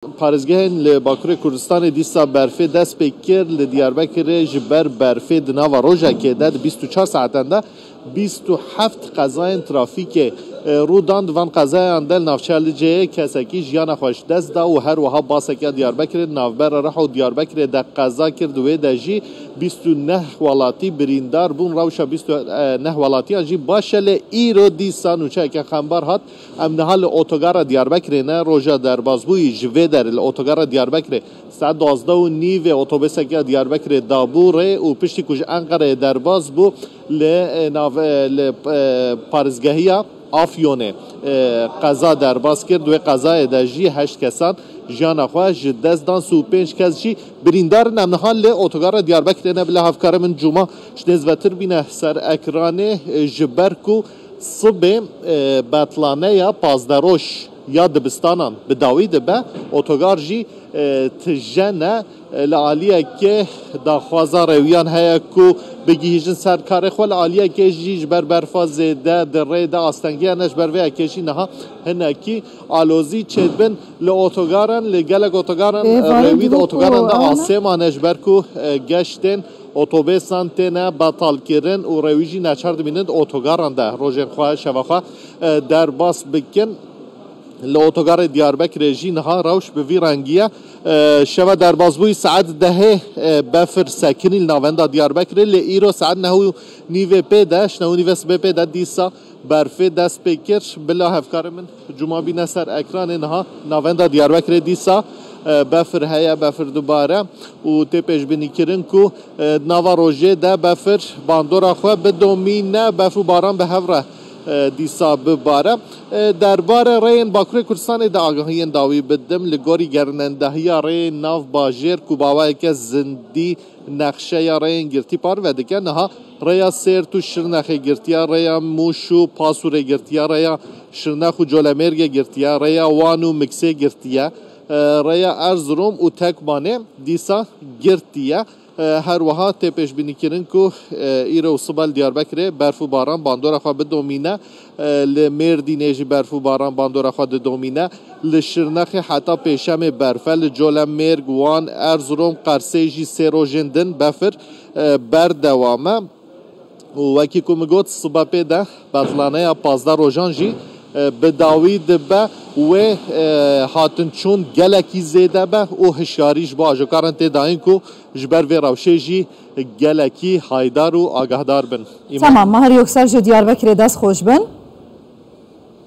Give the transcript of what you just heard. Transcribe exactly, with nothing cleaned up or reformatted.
Parêzgehên li Bakurê Kurdistanê dîsa berfê dest pê kir. Li Diyarbekirê ji ber berfê di nava rojekê de, di bîst û çar saetan de bîst û heft qezayên trafîkê, e, rû dan. Di van qezayan de li navçeya Liceyê kesekî jiyana xwe ji dest da û her wiha baseke ya Diyarbekirê di navbera Rih û Diyarbekirê de qeza kir. Di wê de jî bîst û neh welatî birîndar bûn. Rewşa bîst û neh welatiyan jî baş e, lê îro dîsa nûçeyeke xembar hat. Em niha li otogara Diyarbekirê ne. Roja derbasbûyî ji vê derê li otogara Diyarbekirê saet duwazdeh û nîvê otobuseke ya Diyarbekirê dabû rê û piştî ku ji Enqereyê derbas bû, li, e, nav, e, li, e, parêzgehiya Afyonê, e, qeza derbas kir. Di wê qezayê de jî heşt kesan jiyana xwe ji dest dan, sî û pênc kes jî birîndar in. Em niha li otogara Diyarbekirê ne. Bila hevkarê min Cuma ji nêz ve tir bîne ser ekranê, e, ji ber ku sibê, e, betlaneya pazdeh roj ya dibistanan bi dawî dibe, otogar jî, e, tije ne. E, li aliyekê daxwaza rêwiyan heye ku bigihîjin ser karê xwe, li aliyekê jî ji ber berfa zêde di rê de astengî hene. Ji ber vê yekê jî niha hinekî alozî çêdibin li otogaran, li gelek otogaran, Ê, e, Varê rêwî di Dilo otogaran de ku, asê mane, ji ber ku, e, geştên otobêsan têne betalkirin û rêwî jî neçar dimînin di otogaran de rojên xwe, şeva xwe, e, derbas bikin. Li otogarê Diyarbekirê jî niha rewş bi vî rengî ye. E, şeva derbasbûyî saet dehê, e, befir sekinî li navenda Diyarbekirê, lê îro saet neh û nîvê pê de, ji neh û nîvê sibê pê de dîsa berfê dest pê kir. Bila hevkarê min Cuma bîne ser ekranê. Niha navenda Diyarbekirê dîsa, e, befir heye, befir dibare û tê pêşbînîkirin ku, e, di nava rojê de befir bandora xwe bidomîne, bef û baran bi hev re, e, dîsa bibare. E, derbarê rêyên Bakurê Kurdistanê de agahiyên dawî bidim. Li gorî gerinendahiya rêyên nav bajêr ku bi awayeke zindî nexşeya rêyên girtî parve dike, niha rêya Sêrt û Şirnexê girtiye, rêya Mûş û Pasûrê girtiye, rêya Şirnex û Colemêrgê girtiye, rêya Wan û Miksê girtiye, e, rêya Erzurum û Tekmanê dîsa girtiye. E, her wiha tê pêşbînîkirin ku, e, îro û sibe li Diyarbekirê berf û baran bandora xwe bidomîne. E, li Mêrdînê jî berf û baran bandora xwe didomîne. Li Şirnexê heta pêşemê berf e. Li Colemêrg, Wan, Erzurum, Qersê jî sê rojên din befir, e, berdewam e. Û wekî ku min got, sibe pê de betlaneya pazdeh rojan jî, e, bi dawî dibe. Wê, e, hatinçûn gelekî zêde be û hişyarî ji bo ajokaran tê dayîn ku ji ber vê rewşê jî gelekî haydar û agahdar bin. Îman. Tamam, Mahir Yoksel ji Diyarbekirê, dest xweş bin.